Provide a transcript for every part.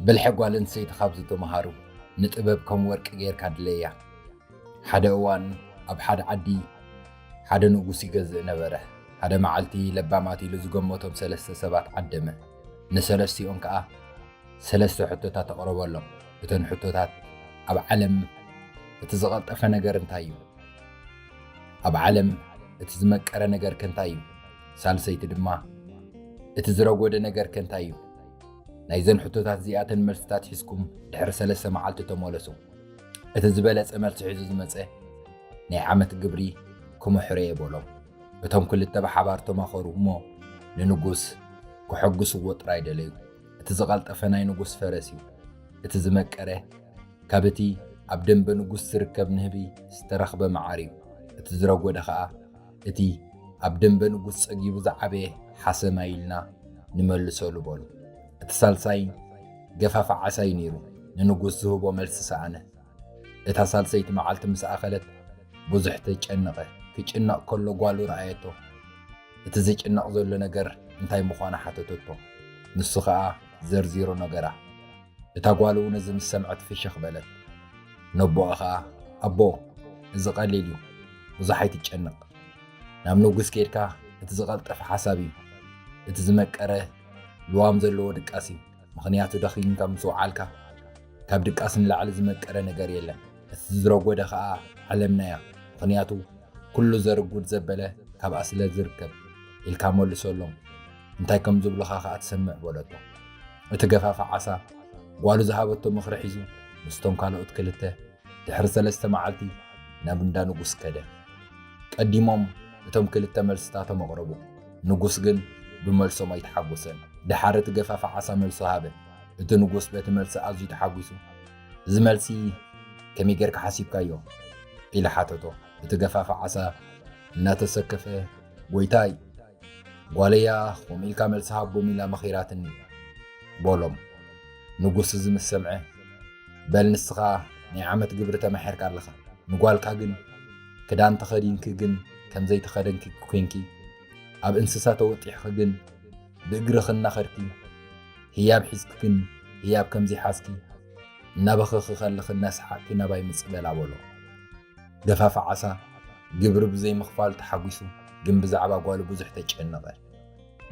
ብልሒ ጓል ኣንስተይቲ ካብ ዝተምሃሩ፣ ንጥበብ ከም ወርቂ ጌርካ ድለያ። ሓደ እዋን ኣብ ሓደ ዓዲ ሓደ ንጉስ ይገዝእ ነበረ። ሓደ መዓልቲ ለባማት ኢሉ ዝገመቶም ሰለስተ ሰባት ዓደመ። ንሰለስቲኦም ከኣ ሰለስተ ሕቶታት ኣቕረበሎም። እተን ሕቶታት፣ ኣብ ዓለም እቲ ዝቐልጠፈ ነገር እንታይ እዩ? ኣብ ዓለም እቲ ዝመቀረ ነገር ከ እንታይ እዩ? ሳልሰይቲ ድማ፣ እቲ ዝረጎደ ነገር ከ እንታይ እዩ? ናይዘን ሕቶታት እዚኣተን መልስታት ሒዝኩም ድሕሪ ሰለስተ መዓልቲ ተመለሱ። እቲ ዝበለጸ መልሲ ሒዙ ዝመጸ ናይ ዓመት ግብሪ ክምሕሮ እየ በሎም። እቶም ክልተ ብሓባር ተማኸሩ እሞ ንንጉስ ከሐጉስዎ ጥራይ ደለዩ። እቲ ዝቐልጠፈ ናይ ንጉስ ፈረስ እዩ። እቲ ዝመቀረ ካብ እቲ ኣብ ደንበ ንጉስ ዝርከብ ንህቢ ዝተረኽበ መዓር እዩ። እቲ ዝረጎደ ኸኣ እቲ ኣብ ደንበ ንጉስ ጸጊቡ ዝዓበየ ሓሰማ ኢልና ንመልሰሉ በሉ። እቲ ሳልሳይ ገፋፍ ዓሳ እዩ ነይሩ። ንንጉስ ዝህቦ መልሲ ሰኣነ። እታ ሳልሰይቲ መዓልቲ ምስ ኣኸለት ብዙሕ ተጨነቐ። ክጭነቕ ከሎ ጓሉ ረኣየቶ። እቲ ዝጭነቕ ዘሎ ነገር እንታይ ምዃኑ ሓተተቶ። ንሱ ኸኣ ዘርዚሩ ነገራ። እታ ጓሉ ነዚ ምስ ሰምዐት ፍሽኽ በለት። ነቦኣ ኸኣ፣ "ኣቦ፣ እዚ ቀሊል እዩ፣ ብዙሕ ኣይትጨነቕ። ናብ ንጉስ ኬድካ እቲ ዝቐልጠፈ ሓሳብ እዩ፣ እቲ ዝመቀረ ልዋም ዘለዎ ድቃስ እዩ። ምኽንያቱ ደኺምካ ምስ ወዓልካ ካብ ድቃስ ንላዕሊ ዝመቀረ ነገር የለን። እቲ ዝረጎደ ኸኣ ዓለምና እያ፣ ምኽንያቱ ኩሉ ዘርጉድ ዘበለ ካብኣ ስለ ዝርከብ" ኢልካ መልሰሎም። እንታይ ከም ዝብሉኻ ኸኣ ትሰምዕ በለቶ። እቲ ገፋፍ ዓሳ ጓሉ ዝሃበቶ ምኽሪ ሒዙ ምስቶም ካልኦት ክልተ ድሕሪ ሰለስተ መዓልቲ ናብ እንዳ ንጉስ ከደ። ቀዲሞም እቶም ክልተ መልስታቶም ኣቕረቡ። ንጉስ ግን ብመልሶም ኣይተሓጎሰን። ደሓር እቲ ገፋፍ ዓሳ መልሱ ሃበ። እቲ ንጉስ በቲ መልሲ ኣዝዩ ተሓጒሱ፣ "እዚ መልሲ ከመይ ጌርካ ሓሲብካዮ?" ኢሉ ሓተቶ። እቲ ገፋፍ ዓሳ እናተሰከፈ፣ "ጎይታይ፣ ጓለያ ከምኡ ኢልካ መልሲ ሃቦም ኢላ መኺራትኒ" በሎም። ንጉስ እዚ ምስ ሰምዐ፣ "በል ንስኻ ናይ ዓመት ግብሪ ተማሒርካ ኣለኻ፣ ንጓልካ ግን ክዳን ተኸዲንኪ ግን ከም ዘይተኸደንኪ ኮይንኪ፣ ኣብ እንስሳ ተወጢሕኺ ግን ብእግርኺ እናኸድኪ፣ ህያብ ሒዝኪ ግን ህያብ ከም ዘይሓዝኪ፣ እናበኸኺ ከለኺ እናሰሓቕኪ ናባይ ምጽእ በላ" በሎ። ገፋፍ ዓሳ ግብሪ ብዘይምኽፋሉ ተሓጒሱ፣ ግን ብዛዕባ ጓሉ ብዙሕ ተጨነቐ።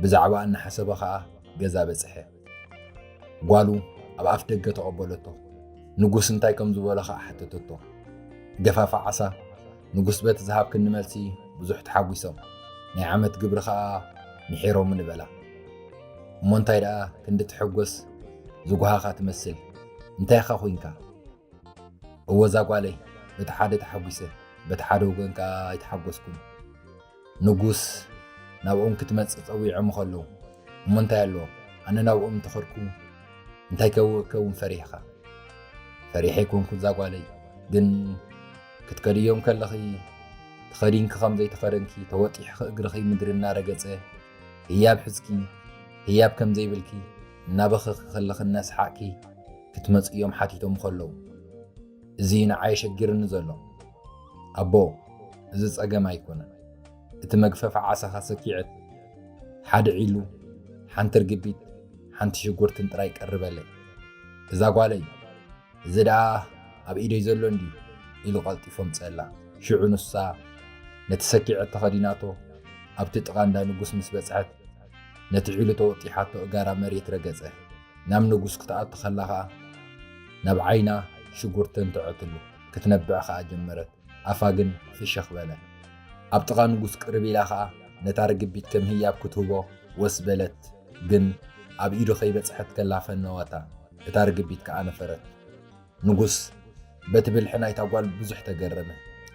ብዛዕባ እናሓሰበ ኸኣ ገዛ በጽሐ። ጓሉ ኣብ ኣፍ ደገ ተቐበለቶ። ንጉስ እንታይ ከም ዝበሎ ኸኣ ሓተተቶ። ገፋፍ ዓሳ፣ "ንጉስ በቲ ዝሃብክኒ መልሲ ብዙሕ ተሓጒሶም፣ ናይ ዓመት ግብሪ ኸኣ ምሒሮምኒ" በላ። "እሞ እንታይ ደኣ ክንዲ ትሕጎስ ዝጓሃኻ ትመስል? እንታይ ኢኻ ኮይንካ?" "እወ እዛ ጓለይ፣ በቲ ሓደ ተሓጒሰ፣ በቲ ሓደ ወገን ከኣ ኣይተሓጎስኩን። ንጉስ ናብኦም ክትመጽእ ጸዊዖም ከለዉ፣ እሞ እንታይ ኣለዎ? ኣነ ናብኦም እንተኸድኩ እንታይ ከው-፣ ከውን ፈሪሕኻ?" "ፈሪሐ ኣይኮንኩ እዛ ጓለይ፣ ግን ክትከድዮም ከለኺ ተኸዲንኪ ከም ዘይተኸደንኪ፣ ተወጢሕኺ እግርኺ ምድሪ እናረገጸ፣ ህያብ ሒዝኪ፣ ህያብ ከም ዘይብልኪ፣ እናበኸኺ ከለኺ እናሰሓቕኪ ክትመጽእዮም ሓቲቶም ከለዉ፣ እዚ ንዓይ ሸጊርኒ ዘሎ። ኣቦ፣ እዚ ጸገም ኣይኮነን። እቲ መግፈፊ ዓሳኻ ሰኪዐት፣ ሓደ ዒሉ፣ ሓንቲ ርግቢት፣ ሓንቲ ሽጉርትን ጥራይ ቀርበለይ። እዛ ጓለይ፣ እዚ ደኣ ኣብ ኢደይ ዘሎ እንድዩ" ኢሉ ቀልጢፉ ኣምጸኣላ። ሽዑ ንሳ ነቲ ሰኪዐት ተኸዲናቶ ኣብቲ ጥቓ እንዳ ንጉስ ምስ በጽሐት፣ ነቲ ዒሉ ተወጢሓቶ እጋራ መሬት ረገጸ። ናብ ንጉስ ክትኣቱ ከላ ኸኣ ናብ ዓይና ሽጉርተን ተዐትሉ። ክትነብዕ ኸኣ ጀመረት። ኣፋ ግን ፍሸኽ በለ። ኣብ ጥቓ ንጉስ ቅርብ ኢላ ኸኣ ነታ ርግቢት ከም ህያብ ክትህቦ ወስ በለት፣ ግን ኣብ ኢዱ ከይበጽሐት ከላ ፈነወታ። እታ ርግቢት ከኣ ነፈረት። ንጉስ በቲ ብልሒ ናይታ ጓል ብዙሕ ተገረመ።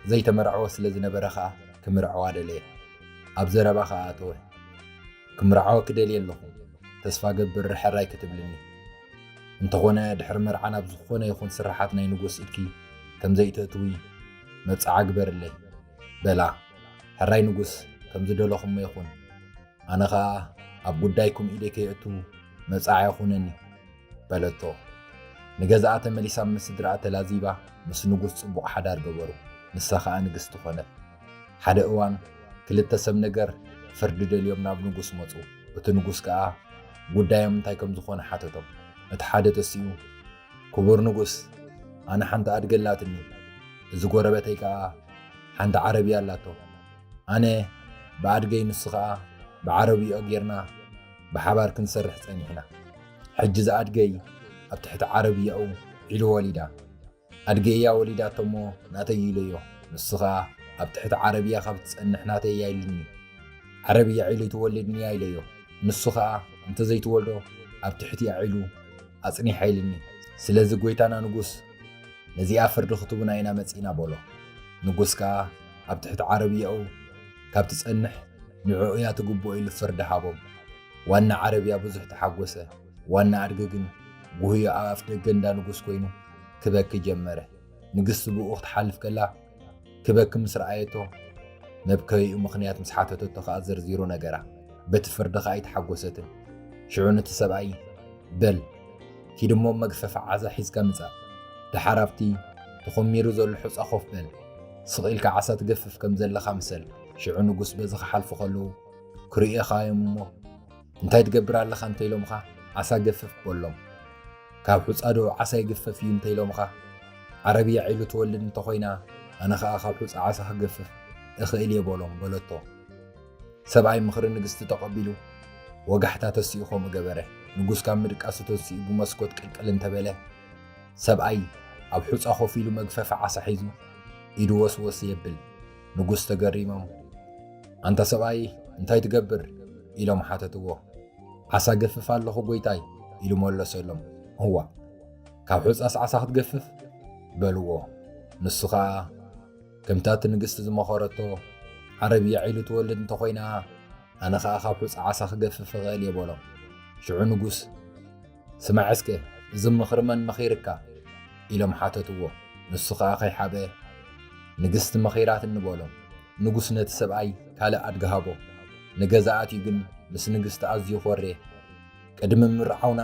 ዘይተመርዐወ ስለ ዝነበረ ኸኣ ክምርዐዋ ደለየ። ኣብ ዘረባ ኸኣ ኣተወ። "ክምርዓወኪ ደልየ ኣለኹ። ተስፋ ገብር ሕራይ ክትብልኒ። እንተኾነ ድሕሪ መርዓ ናብ ዝኾነ ይኹን ስርሓት ናይ ንጉስ ኢድኪ ከም ዘይተእትዊ መብጽዓ ግበርለይ" በላ። "ሕራይ ንጉስ፣ ከም ዝደለኹሞ ይኹን። ኣነ ኸኣ ኣብ ጉዳይኩም ኢደይ ከየእቱ መብጽዓ ይኹነኒ" በለቶ። ንገዛኣ ተመሊሳ ምስ ስድራኣ ተላዚባ ምስ ንጉስ ጽቡቕ ሓዳር ገበሩ። ንሳ ኸኣ ንግስቲ ኾነት። ሓደ እዋን ክልተ ሰብ ነገር ፍርዲ ደልዮም ናብ ንጉስ መጹ። እቲ ንጉስ ከኣ ጉዳዮም እንታይ ከም ዝኾነ ሓተቶም። እቲ ሓደ ተሲኡ፣ ክቡር ንጉስ፣ ኣነ ሓንቲ ኣድጊ ኣላትኒ፣ እዚ ጎረበተይ ከኣ ሓንቲ ዓረብያ ኣላቶ። ኣነ ብኣድገይ፣ ንሱ ኸኣ ብዓረብያኡ ጌርና ብሓባር ክንሰርሕ ጸኒሕና። ሕጂ እዛ ኣድገይ ኣብ ትሕቲ ዓረብያኡ ዒሉ ወሊዳ። ኣድገይ እያ ወሊዳቶ እሞ ናተይ ኢለዮ። ንሱ ኸኣ ኣብ ትሕቲ ዓረብያ ካብ ትጸንሕ ናተይ እያ ኢሉኒ። ዓረብያ ዒሉ ትወልድኒ እያ ኢለዮ። ንሱ ኸኣ እንተዘይትወልዶ ኣብ ትሕቲኣ ዒሉ ኣጽኒሓ ኢሉኒ። ስለዚ ጎይታና ንጉስ፣ ነዚኣ ፍርዲ ክትቡና ኢና መጺእና በሎ። ንጉስ ከኣ ኣብ ትሕቲ ዓረብያኡ ካብ ትጸንሕ ንዕኡ እያ ትግብኦ ኢሉ ፍርዲ ሃቦም። ዋና ዓረብያ ብዙሕ ተሓጎሰ። ዋና ኣድጊ ግን ጉህዩ ኣብ ኣፍ ደገ እንዳ ንጉስ ኮይኑ ክበኪ ጀመረ። ንግስቲ ብኡ ክትሓልፍ ከላ ክበኪ ምስ ረኣየቶ፣ መብከይኡ ምኽንያት ምስ ሓተተቶ ከኣ ዘርዚሩ ነገራ። በቲ ፍርዲ ከኣ ኣይተሓጎሰትን። ሽዑ ነቲ ሰብኣይ፣ በል ኪድ እሞ መግፈፊ ዓሳ ሒዝካ ምጻእ። ደሓር ኣብቲ ተኾሚሩ ዘሎ ሑጻ ኮፍ በል። ስቕ ኢልካ ዓሳ ትገፍፍ ከም ዘለኻ ምሰል። ሽዑ ንጉስ በዚ ክሓልፉ ከለዉ ክርእዩኻ እዮም እሞ፣ እንታይ ትገብር ኣለኻ እንተኢሎምኻ፣ ዓሳ ገፍፍ በሎም። ካብ ሑጻ ዶ ዓሳ ይግፈፍ እዩ እንተኢሎምኻ፣ ዓረብያ ዒሉ ትወልድ እንተኾይና፣ ኣነ ኸኣ ካብ ሑጻ ዓሳ ክገፍፍ እኽእል እየ በሎም በለቶ። ሰብኣይ ምኽሪ ንግስቲ ተቐቢሉ ወጋሕታ ተሲኡ ከምኡ ገበረ። ንጉስ ካብ ምድቃሱ ተሲኡ ብመስኮት ቅልቅል እንተበለ፣ ሰብኣይ ኣብ ሑጻ ኮፍ ኢሉ መግፈፊ ዓሳ ሒዙ ኢዱ ወስወስ የብል። ንጉስ ተገሪሞም፣ ኣንታ ሰብኣይ፣ እንታይ ትገብር? ኢሎም ሓተትዎ። ዓሳ ገፍፍ ኣለኹ ጎይታይ፣ ኢሉ መለሰሎም። እዋ፣ ካብ ሑጻስ ዓሳ ክትገፍፍ? በልዎ። ንሱ ኸኣ ከምታ እቲ ንግስቲ ዝመኸረቶ፣ ዓረብያ ዒሉ ትወልድ እንተኾይና፣ ኣነ ኸኣ ካብ ሑጻ ዓሳ ክገፍፍ እኽእል እየ በሎም። ሽዑ ንጉስ፣ ስማዕ እስከ፣ እዚ ምኽሪ መን መኺርካ? ኢሎም ሓተትዎ። ንሱ ኸኣ ከይሓበ፣ ንግስቲ መኺራትኒ በሎም። ንጉስ ነቲ ሰብኣይ ካልእ ኣድጊ ሃቦ። ንገዛ ኣትዩ ግን ምስ ንግስቲ ኣዝዩ ኮርየ። ቅድሚ ምርዓውና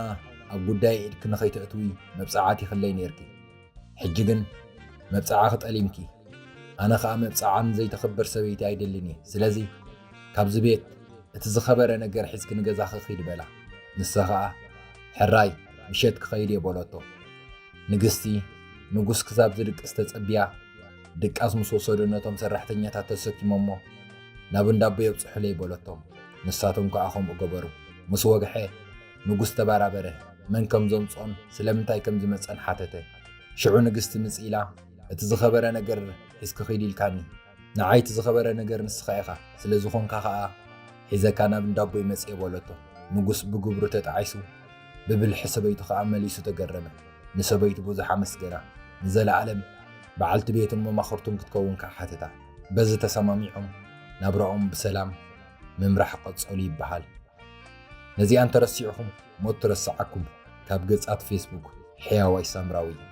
ኣብ ጉዳይ ኢድኪ ንኸይተእትዊ መብጽዓ ኣቲኽለይ ኔርኪ። ሕጂ ግን መብጽዓኺ ጠሊምኪ። ኣነ ኸኣ መብጽዓ ንዘይተኽብር ሰበይቲ ኣይደልን እየ። ስለዚ ካብዚ ቤት እቲ ዝኸበረ ነገር ሒዝኪ ንገዛኺ ኺዲ በላ። ንሳ ኸኣ ሕራይ ምሸት ክኸይድ እየ በለቶ። ንግስቲ ንጉስ ክሳብ ዝድቅስ ተጸብያ፣ ድቃስ ምስ ወሰዱ ነቶም ሰራሕተኛታት ተሰኪሞሞ ናብ እንዳቦ የብጽሑለይ በለቶም። ንሳቶም ከኣ ከምኡ ገበሩ። ምስ ወግሐ ንጉስ ተባራበረ። መን ከም ዘምጽኦን ስለምንታይ ከም ዝመጸን ሓተተ። ሽዑ ንግስቲ ምጽእ ኢላ፣ እቲ ዝኸበረ ነገር ሒዝኪ ኺዲ ኢልካኒ። ንዓይ እቲ ዝኸበረ ነገር ንስኻ ኢኻ፣ ስለ ዝኾንካ ኸኣ ሒዘካ ናብ እንዳቦይ መጽየ በለቶ። ንጉስ ብግብሩ ተጣዒሱ፣ ብብልሒ ሰበይቱ ኸኣ መሊሱ ተገረመ። ንሰበይቱ ብዙሕ ኣመስገና። ንዘለኣለም በዓልቲ ቤቱን መማኽርቱን ክትከውን ከኣ ሓተታ። በዚ ተሰማሚዖም ናብራኦም ብሰላም ምምራሕ ቀጸሉ ይበሃል። ነዚኣ እንተረሲዕኹም ሞት ትረስዓኩም። ካብ ገጻት ፌስቡክ ሕያዋይ ሳምራዊ።